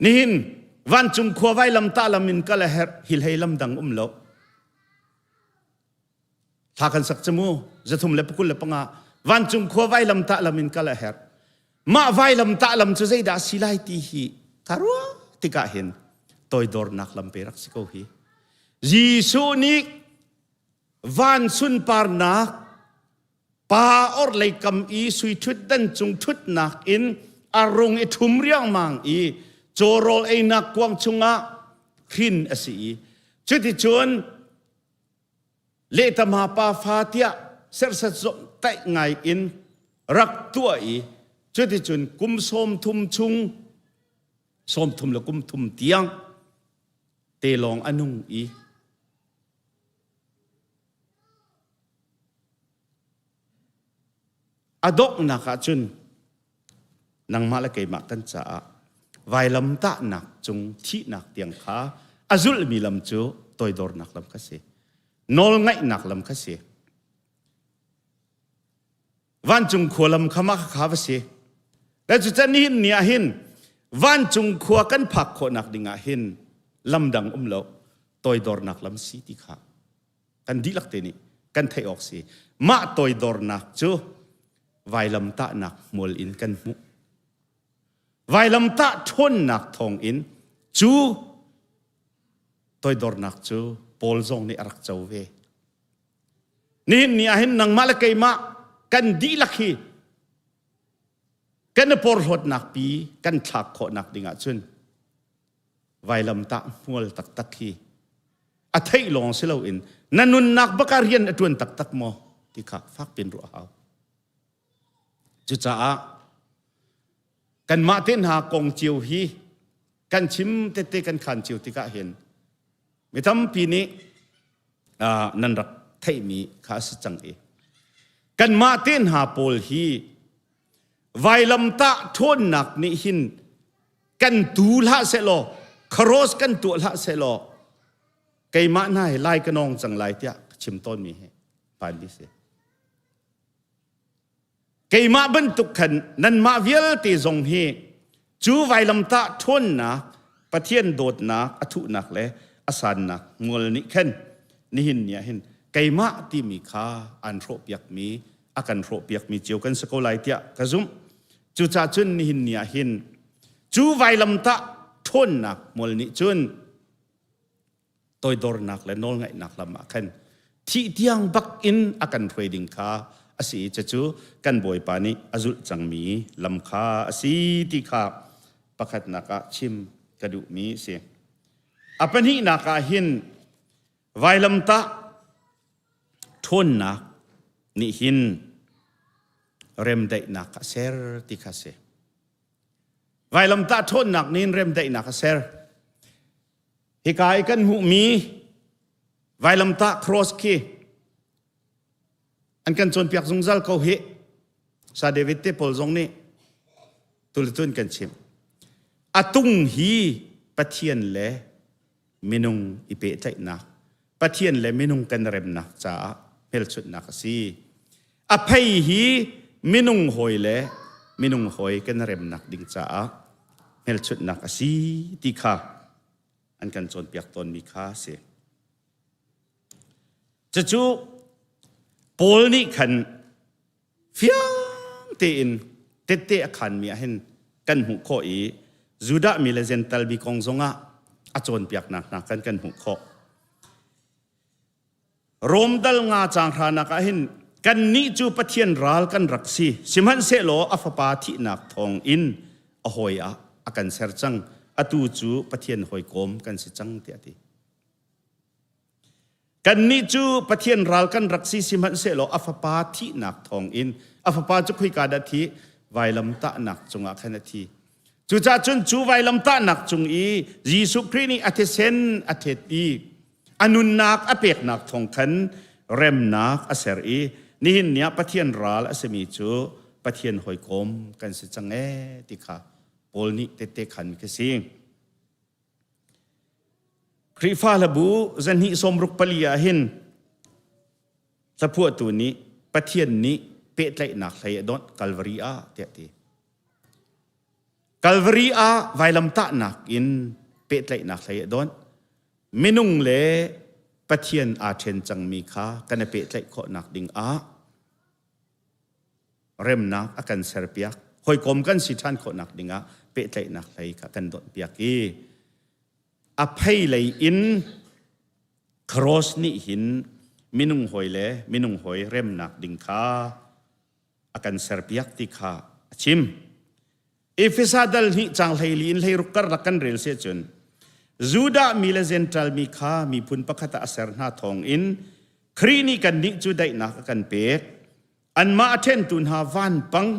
Nihin vancung khua vailam tah lam in kal a herh hi hlei lam dang um lo. Thla kan sak cu mu 325 vancung khua vailam tah lam in kal a herh. Mah vailam tah lam cu zeidah si lai ti hi ka ruah tikah hin toidornak lam pe rak si ko hi. Jesuh nih van sunparnak pa orhlei kam i sui ṭhutdan cung ṭhutnak in a rung i ṭhum riangmang i cawrawl einak kuang chungah hrin a si i cuticun Lehtama pa fa tiah serhsat zawmhtaih ngai in rak tuah i cuticun kum 30 chung 30 le kum thum tiang te lawng a nung i a donghnak ah cun nangmah le keimah kan caah vailamtahnak cung thihnak tiang kha a zulhmi lam cu toidornak lam kha si nawlngaihnak lam kha si vancung khua lam kha mah kha va si le cucan nihin ni ah hin vancung khua kan phak khawhnak ding ah hin lam dang um lo toidornak lam si ti kha kan dihlak te nih kan theih awk si mah toidornak cu vailamtahnak hmual in kan hmuh vailamtah ṭhawnnak thawngin cu toidornak cu Paul zong nih a rak co ve nihin ni ah hin nangmah le keimah kan dihlak hi kan i porhlawtnak pi kan thlak khawhnak ding ah cun vailamtah hmual taktak hi a theih lawng si loin na nunnak bak ah rian a ṭuan taktak maw ti kha fak piin ruah a hau. Cucaah kanmah te hna kong cio hi kan chim tete kan khan cio tikah hin mi tampi nih nan rak theihmi kha a si cang i kanmah te hna pawl hi vailamtah ṭhawnnak nih hin kan tu hlah sehlaw kharos kan tuah hlah sehlaw keimah hna hi lai ka nawng cang lai tiah ka chim tawnmi hi hmaan si. Keimah bantuk khan nanmah vialte zong hi cu vailamtah ṭhawnnak Pathian dawtnak a thuhnak le a sannak mual nih khan nihin ni ah hin keimah timi kha an hrawhpiakmi a kan hrawhpiakmi cio kan si ko lai tiah ka zumh. Cucaah cun nihin ni ah hin cu vailamtah ṭhawnnak mual nih cun toidornak le nawlngaihnak lam ah khan thih tiang bak in a kan hruai ding kha a si i cucu kan Bawipa nih a zulh cangmi lam kha a si ti kha pakhatnak ah chim ka duhmi a si. A pahnihnak ah hin vailamtah ṭhawnnak nih hin remdaihnak a ser ti kha a si. Vailamtah ṭhawnnak nih hin remdaihnak a ser. Hika i kan hmuhmi vailamtah cross khi an kan cawnpiak zungzal ko hi. Sa David te pawl zong nih tulitun kan chim. A tung hi Pathian le minung i pehtlaihnak, Pathian le minung kan remnak caah hmelchunhnak a si. A phei hi minung hawi le minung hawi kan remnak ding caah hmelchunhnak a si ti kha an kan cawnpiak tawnmi kha a si. Cucu Paul nih khan fiang tein tette a khanmi ah hin kan hmuh khawh i Judah mi le Jentail mi kong zongah a cawnpiaknak hna kan kan hmuh khawh. Rom dal nga caang hranak ah hin kannih cu Pathian ral kan rak si sihmanhsehlaw a fapa thihnak thawng in a hawi ah a kan ser cang atu cu Pathian hawikom kan si cang tiah a ti. Kannih cu Pathian ral kan rak si sihmanhsehlaw a fapa thihnak thawngin a fapa cu khoika dah thi vailamtahnak cungah khan a thi. Cucaah cun cu vailamtahnak cung i Jesuh Khrih nih a thisen a thet i a nunnak a peknak thawng khan remnak a ser i nihin ni ah Pathian ral a simi cu Pathian hawikom kan si cang ee ti kha Paul nih tette khan ka si. Khrihfa hlabu zahnih sawmruk pali ah hin hlaphuahtu nih Pathian nih pehtlaihnak hlei a donh Calvary ah tiah ti. Calvary ah vailamtahnak in pehtlaihnak hlei a donh. Minung le Pathian aa ṭhen cangmi kha kan i pehtlaih khawhnak ding ah remnak a kan serpiak hawikom kan si ṭhan khawhnak dingah pehtlaihnak hlei kha kan donhpiak i a phei lei in cross nih hin minung hawi le minung hawi remnak ding kha a kan serpiak ti kha a chim. Efesa dal hnih cang hleili in hleiruk karlak kan rel si ahcun Judah mi le Gentile mi kha miphun pakhat ah a ser hna thawng in Khrih nih kannih cu daihnak a kan pek. Anmah a ṭhentu hna vanpang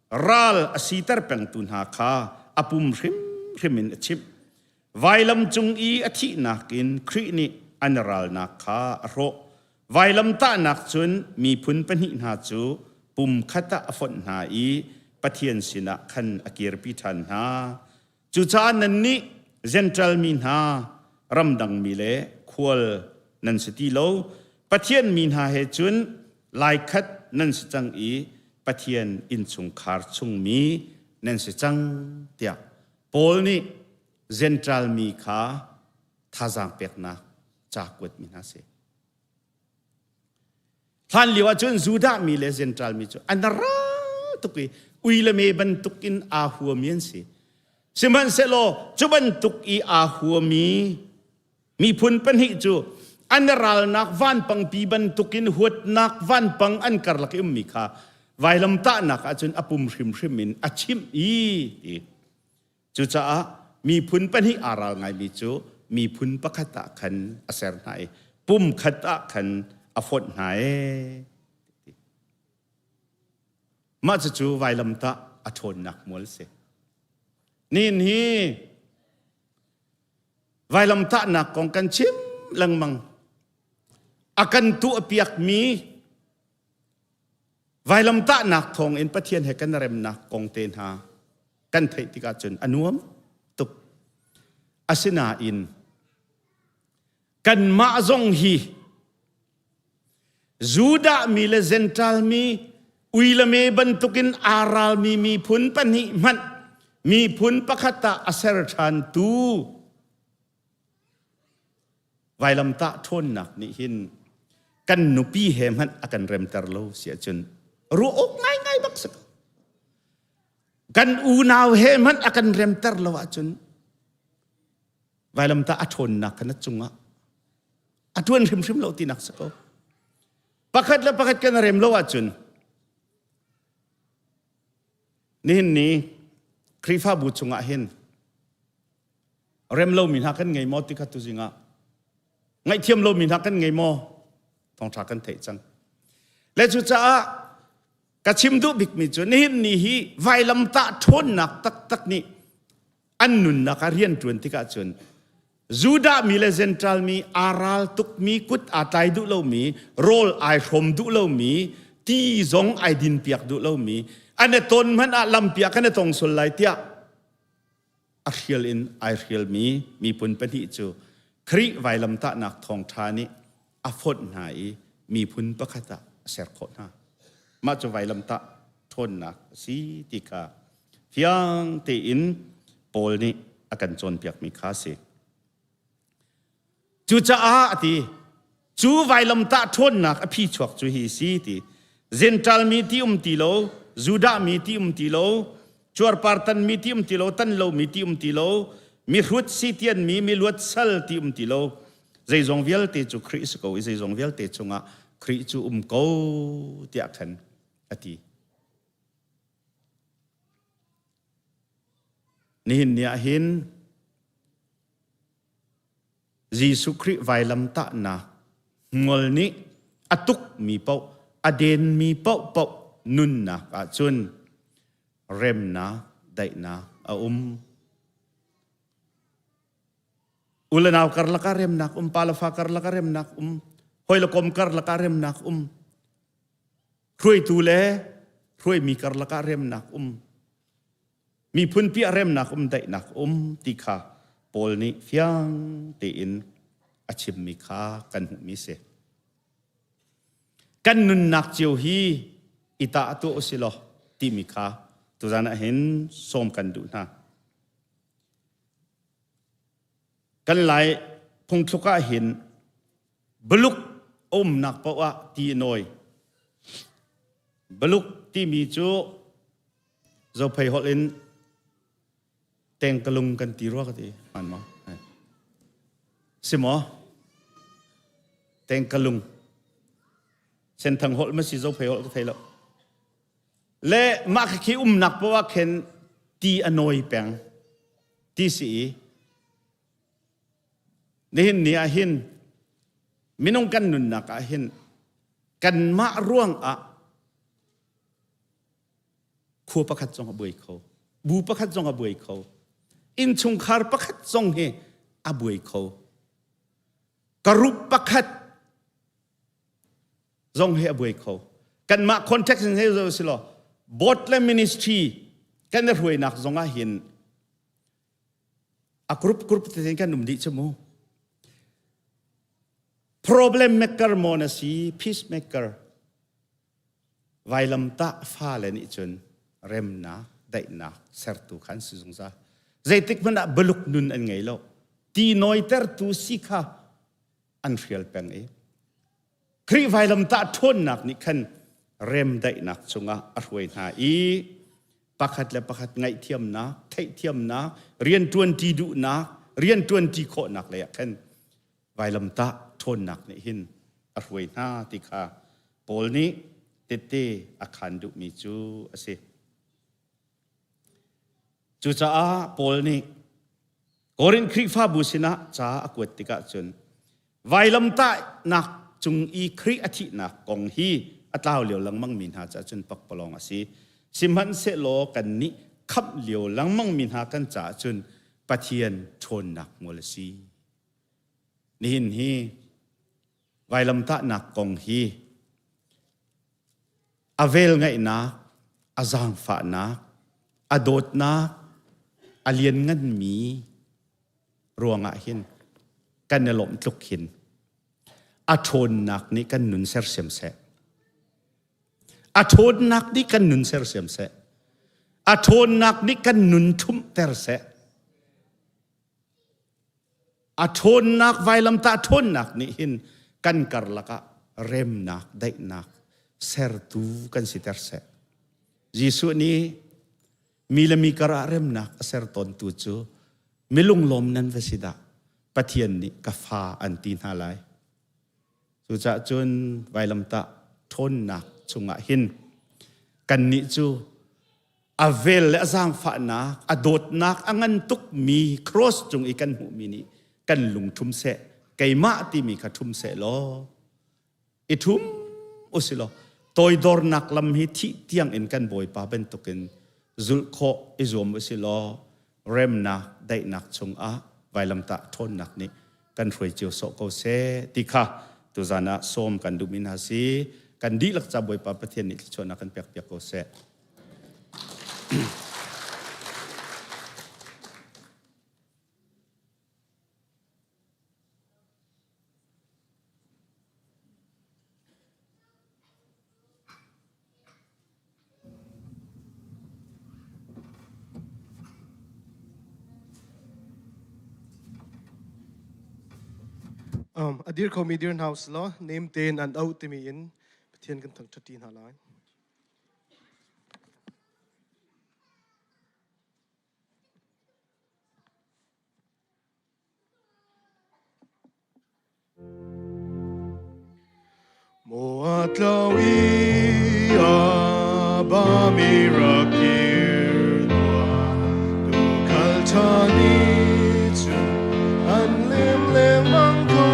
ral a siter pengtu hna kha a pum hrimhrim in a chimh. Vailam cung i a thihnak in Khrih nih an ralnak kha a hrawh. Vailamtahnak cun miphun pahnih hna cu pum khat ah a fonh hna i Pathian sinah khan a kirpi ṭhan hna. Cucaah nannih Jentail mi hna, ramdang mi le khual nan si ti lo. Pathian mi hna he cun laikhat nan si cang i Pathian innchungkhar chungmi nan si cang tiah Paul nih Jentail mi kha thazaang peknak ca kuatmi hna si. Hlan lio ahcun Judah mi le Gentile mi cu an ral tuk i ui le me bantuk in aa huami an si. Sihmanhsehlaw cu bantuk i aa huami miphun pahnih cu an ralnak vanpangpi bantukin huatnak vanpang an karlak i ummi kha vailamtahnak ahcun a pum hrimhrim in a chimh i ti. Cucaah miphun pahnih aa ral ngaimi cu miphun pakhat ah khan a ser hna i pum khat ah khan a fonh hna ee. Mah cucu vailamtah a ṭhawnnak mual si. Nihin hi vailamtahnak kong kan chim lengmang. A kan tuahpiakmi Vailamtahnak thawngin Pathian he kan remnak kong te hna kan theih tikah cun a nuam tuk. Asinain kanmah zong hi Judah mi le Gentile mi ui le me bantukin aa ralmi miphun pahnih hmanh miphun pakhat ah a ser ṭhantu Vailamtah ṭhawnnak nih hin kan nupi he hmanh a kan remter lo si ahcun ruah awk ngaingai bak si ko. Kan unau he hmanh a kan remter lo ahcun vailamtah a ṭhawnnak kha na cungah a ṭuan hrimhrim lo tinak si ko. Pakhat le pakhat kan rem lo ahcun nihin ni Khrihfabu chungah hin Rem lomi hna kan ngei maw ti kha tuzing ah ngaihthiam lomi hna kan ngei maw thawngṭha kan theih cang. Le cucaah ka chim duh bikmi cu nihin ni hi vailamtah ṭhawnnak taktak nih an nunnak ah rian ṭuan tikah cun Judah mi le Gentile mi aa ral tukmi kut aa tlai duh lomi rawl ai hrawm duh lomi ti zong ai dinpiak duh lomi an i ton hmanh ah lampi ah kan i tong sul lai tiah a hrial in ai hrialmi miphun pahnih cu Khrih vailamtahnak thawngṭha nih a fonh hna i miphun pakhat ah a ser khawh hna. Mah cu vailamtah ṭhawnnak a si ti kha fiang tein Paul nih a kan cawnpiakmi kha a si. Cucaah a ti, cu vailamtah ṭhawnnak a phi chuak cu hi si ti. Gentile mi ti um ti lo, Judah mi ti um ti lo, cuarpar tan mi ti um ti lo, tan lomi ti um ti lo, mihrut sitian mi, miluat sal ti um ti lo. Zeizong vialte cu Khrih si ko i zeizong vialte chungah Khrih cu um ko tiah khan a ti. Nihin ni ah hin Jesuh Khrih vailamtahnak Ngol nih a tukmi paoh, a denmi paohpaoh nunnak ahcun remnak, daihnak a um. U le nau karlak ah remnak um, pa le fa karlak ah remnak um, hawi le kom karlak ah remnak um, hruaitu le hruaimi karlak ah remnak um, miphun pi ah remnak um, daihnak um ti kha Paul nih fiang tein a chimmi kha kan hmuhmi si. Kan nunnak cio hi i tah tuah u si law timi kha tuzan ah hin sawm kan duh hna. Kan Lai phungthluk ah hin buluk a umnak paoh ah ti a nawi. Buluk timi cu Zophei holh in tengkalung kan ti rua ka ti. Hmaan maw? Si maw? Tengkalung. Senthang holh ma si Zophei holh ka thei lo. Le mah khi umnak paoh ah khin ti a nawi peng. Ti si i nihin ni ah hin minung kan nunnak ah hin kanmah ruang ah khua pakhat zong a buai kho bu pakhat zong a buai kho innchungkhar pakhat zong hi a buai kho karup pakhat zong hi a buai kho kanmah context in hei zo si law board le ministry kan i hruainak zong ah hin a group group te kan um dih cu mu problem maker maw na si peacemaker vailamtah fale nih cun remnak daihnak sertu kha an si zungzal zeitik hmanh ah baluk nun an ngei lo ti nawitertu si kha an hrial peng i Khrih vailamtah ṭhawnnak nih khan remdaihnak cungah a hruai hna i pakhat le pakhat ngaihthiamnak, theihthiamnak, rianṭuanṭi duhnak, rianṭuanṭi khawhnak lei ah khan vailamtah ṭhawnnak nih hin a hruai hna ti kha Paul nih tette a khaan duhmi cu a si. Cucaah Paul nih Korin Khrihfabu sinah ca a kuat tikah cun vailamtahnak cung i Khrih a thihnak kong hi a tlau lio lengmang mi hna caah cun pakpalawng a si. Sihmanhsehlaw kannih khamh lio lengmang mi hna kan caah cun Pathian ṭhawnnak hmual a si. Nihin hi vailamtahnak kong hi a velngeihnak, a zaangfahnak, a dawtnak a liannganmi ruangah hin kan i lawmh tluk hin a ṭhawnnak nih kan nun sersiam seh. A ṭhawnnak nih kan nun sersiam seh. A ṭhawnnak nih kan nun ṭhumhter seh. A ṭhawnnak vailamtah ṭhawnnak nih hin kan karlak ah remnak, daihnak sertu kan siter seh. Jesuh nih mi le mi kar ah remnak a ser tawntu cu milunglawm nan va si dah Pathian nih ka fa an ti hna lai. Cucaah cun vailamtah ṭhawnnak chungah hin kannih cu a vel le a zaangfahnak, a dawtnak a ngan tukmi cross cung i kan hmuhmi nih kan lung ṭhum seh, keimah timi kha ṭhum seh law, i ṭhum usilaw toidornak lam hi thih tiang in kan Bawipa bantukin zulh khawh i zuam usilaw remnak, daihnak chungah vailamtah ṭhawnnak nih kan hruai cio sawh ko seh ti kha tuzan ah sawm kan duhmi hna si. Kan dihlak ca Bawipa Pathian nih thluachuahnak kan pekpiak ko seh. A dir khomi dir hna usih law nem tein an auh timi in Pathian kan thangṭhat ṭi hna lai. Maw a tlau i a bami rak kir tuah, tuukhal ṭha nih cun an lem lengmang ko.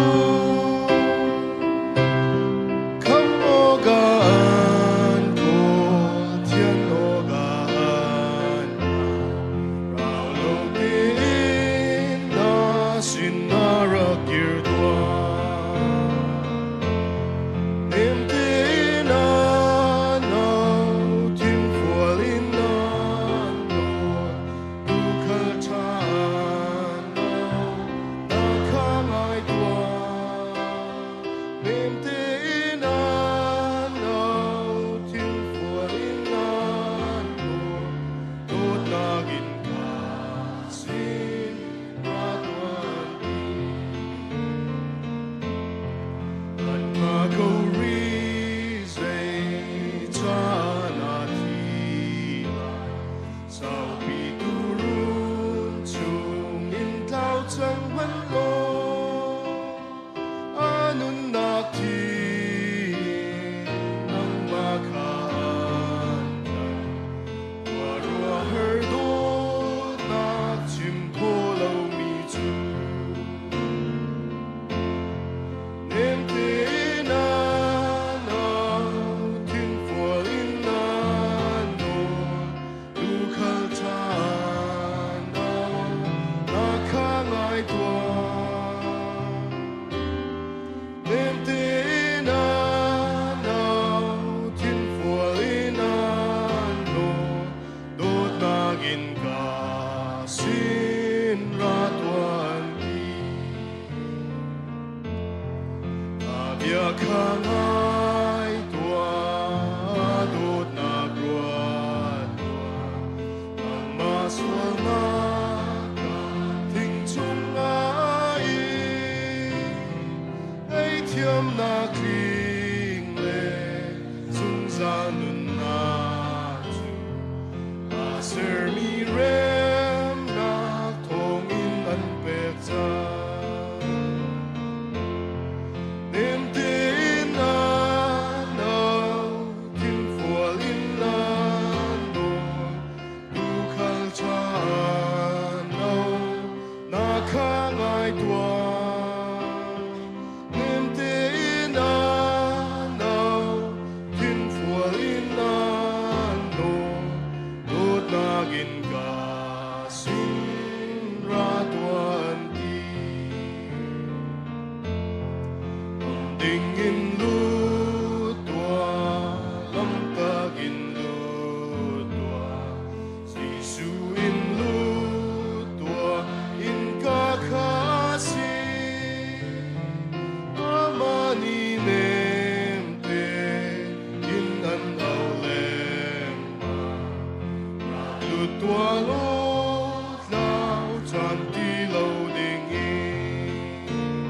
Tuah law tlau caan ti lo ding in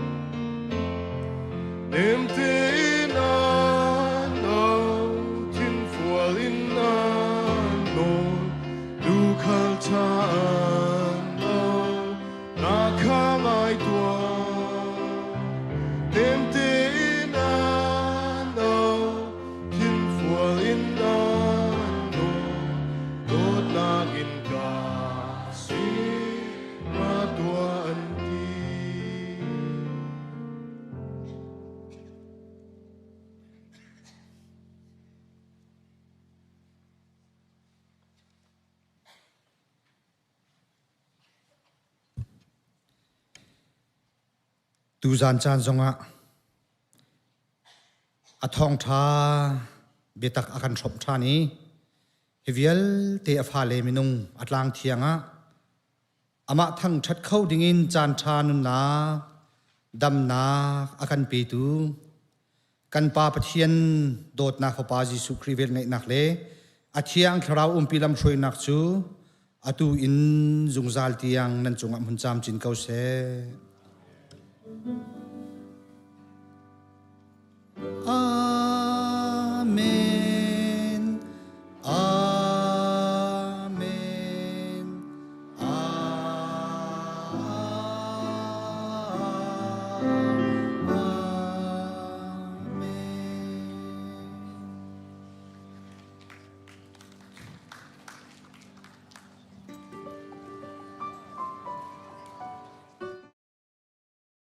Nem tein an au thinfual in an nawl tuukhal ṭha an au na kha ngai tuah Nem tein an au thinfual in an nawl dawtnak in ka si ra tuah an ti. Tuzan caan zongah a thawngṭha biatak a kan hrawmh ṭhan i hi vialte a fale minung a tlang thiang ah amah thangṭhat kho dingin caanṭha nunnak damnak a kan petu kan Pa Pathian dawtnak Fapa Jesuh Khrih velngeihnak le a Thiang Thlarau umpi lamhruainak cu atu in zungzal tiang nan cungah hmun camcin ko seh.